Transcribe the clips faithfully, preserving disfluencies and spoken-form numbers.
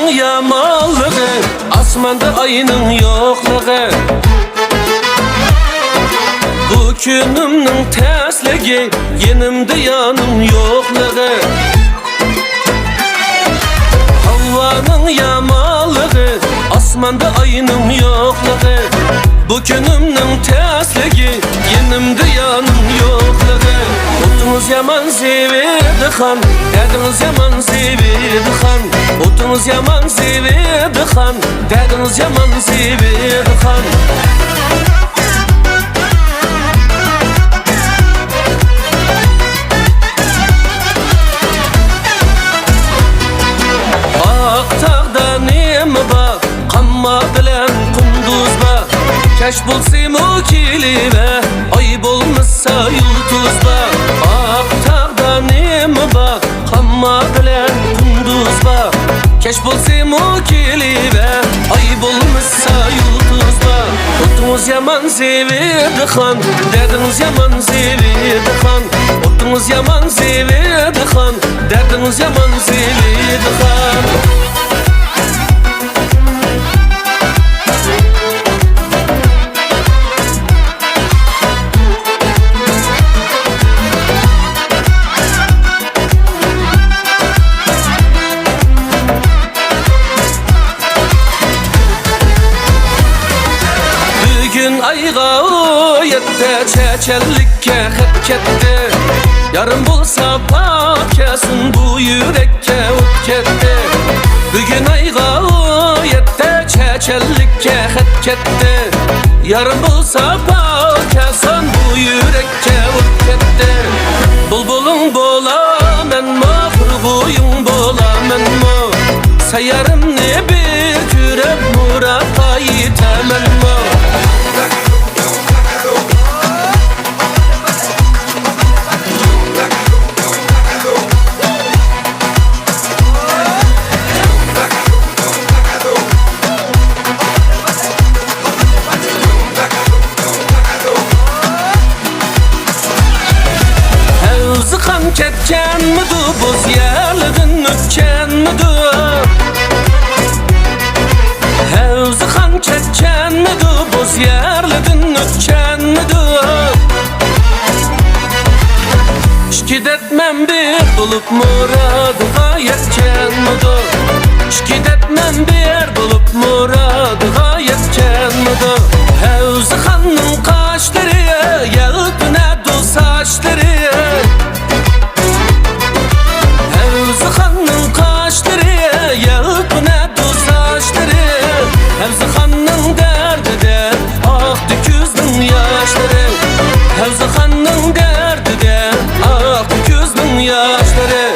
يامانلىقى، ئاسماندا ئاينىڭ يوقلۇقى. بۇ كۈنۈمنىڭ تەسلىكى، يېنىمدا يارنىڭ يوقلۇقى. ھاۋانىڭ يامانلىقى، ئاسماندا ئاينىڭ يوقلۇقى. بۇ كۈنۈمنىڭ تەسلىكى، يېنىمدا يارنىڭ يوقلۇقى. ئوتىڭىز يامان زىۋىدىخان، دەردىڭىز يامان زىۋىدىخان. ئوتىڭىز يامان زىۋىدىخان، دەردىڭىز يامان زىۋىدىخان. ئاق تاغدا نېمە بار؟ قامما بىلەن قۇندۇز بار. كەچ بولسىمۇ كېلىۋە، ئاي بولمىسا يۇلتۇز بار. ئاق تاغدا نېمە بار؟ قامما بىلەن قۇندۇز بار. كەچ بولسىمۇ كېلىۋە، ئاي بولمىسا يۇلتۇز بار. ئوتىڭىز يامان زىۋىدىخان، دەردىڭىز يامان زىۋىدىخان. ئوتىڭىز يامان زىۋىدىخان، دەردىڭىز يامان زىۋىدىخان. بۈگۈن ئايغا ئۇ يەتتە، چەچەنلىككە خەت كەتتى. يارىم بولسا پاك كەلسۇن، بۇ يۈرەككە ئوت كەتتى. بۈگۈن ئايغا ئۇ يەتتە، چەچەنلىككە خەت كەتتى. يارىم بولسا پاك كەلسۇن، بۇ يۈرەككە ئوت كەتتى. بۇلبۇلۇڭ بولامەنمۇ، خۇرغۇيۇڭ بولامەنمۇ؟ سەييارىمنى بىر كۆرۈپ، مۇرادقا يېتەمەنمۇ؟ ھەۋزىخان كەتكەنمىدۇ، بوز يەرلىدىن ئۆتكەنمىدۇ؟ ھەۋزىخان كەتكەنمىدۇ، بوز يەرلىدىن ئۆتكەنمىدۇ؟ ئىككى دەردمەن بىر بولۇپ مۇرادىغا يەتكەنمىدۇ؟ ئىككى دەردمەن بىر بولۇپ مۇرادىغا يەتكەنمىدۇ؟ ھەۋزىخاننىڭ قاشلىرى يەلپۈنەدۇ ساچلىرى. ھەۋزىخاننىڭ قاشلىرى يەلپۈنەدۇ ساچلىرى. ھەۋزىخاننىڭ دەردىدە ئاقتى كۆزنىڭ ياشلىرى. ھەۋزىخاننىڭ دەردىدە ئاقتى كۆزنىڭ ياشلىرى.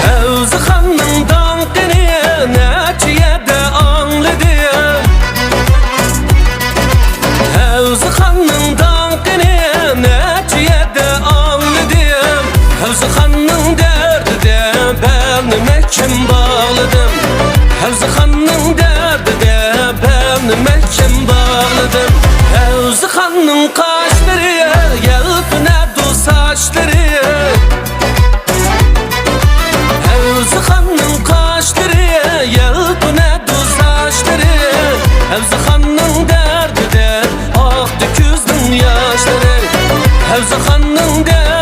ھەۋزىخاننىڭ داڭقىنى نەچچە يەردە ئاڭلىدىم. ھەۋزىخاننىڭ داڭقىنى نەچچە يەردە ئاڭلىدىم. ھەۋزىخاننىڭ دەردىدە بەلنى مەھكەم باغلىدىم. ھەۋزىخاننىڭ دەردىدە بەلنى مەھكەم باغلىدىم. ھەۋزىخاننىڭ قاشلىرى يەلپۈنەدۇ ساچلىرى. ھەۋزىخاننىڭ قاشلىرى يەلپۈنەدۇ ساچلىرى. ھەۋزىخاننىڭ دەردىدە ئاقتى كۆزنىڭ ياشلىرى. ھەۋزىخاننىڭ دەردىدە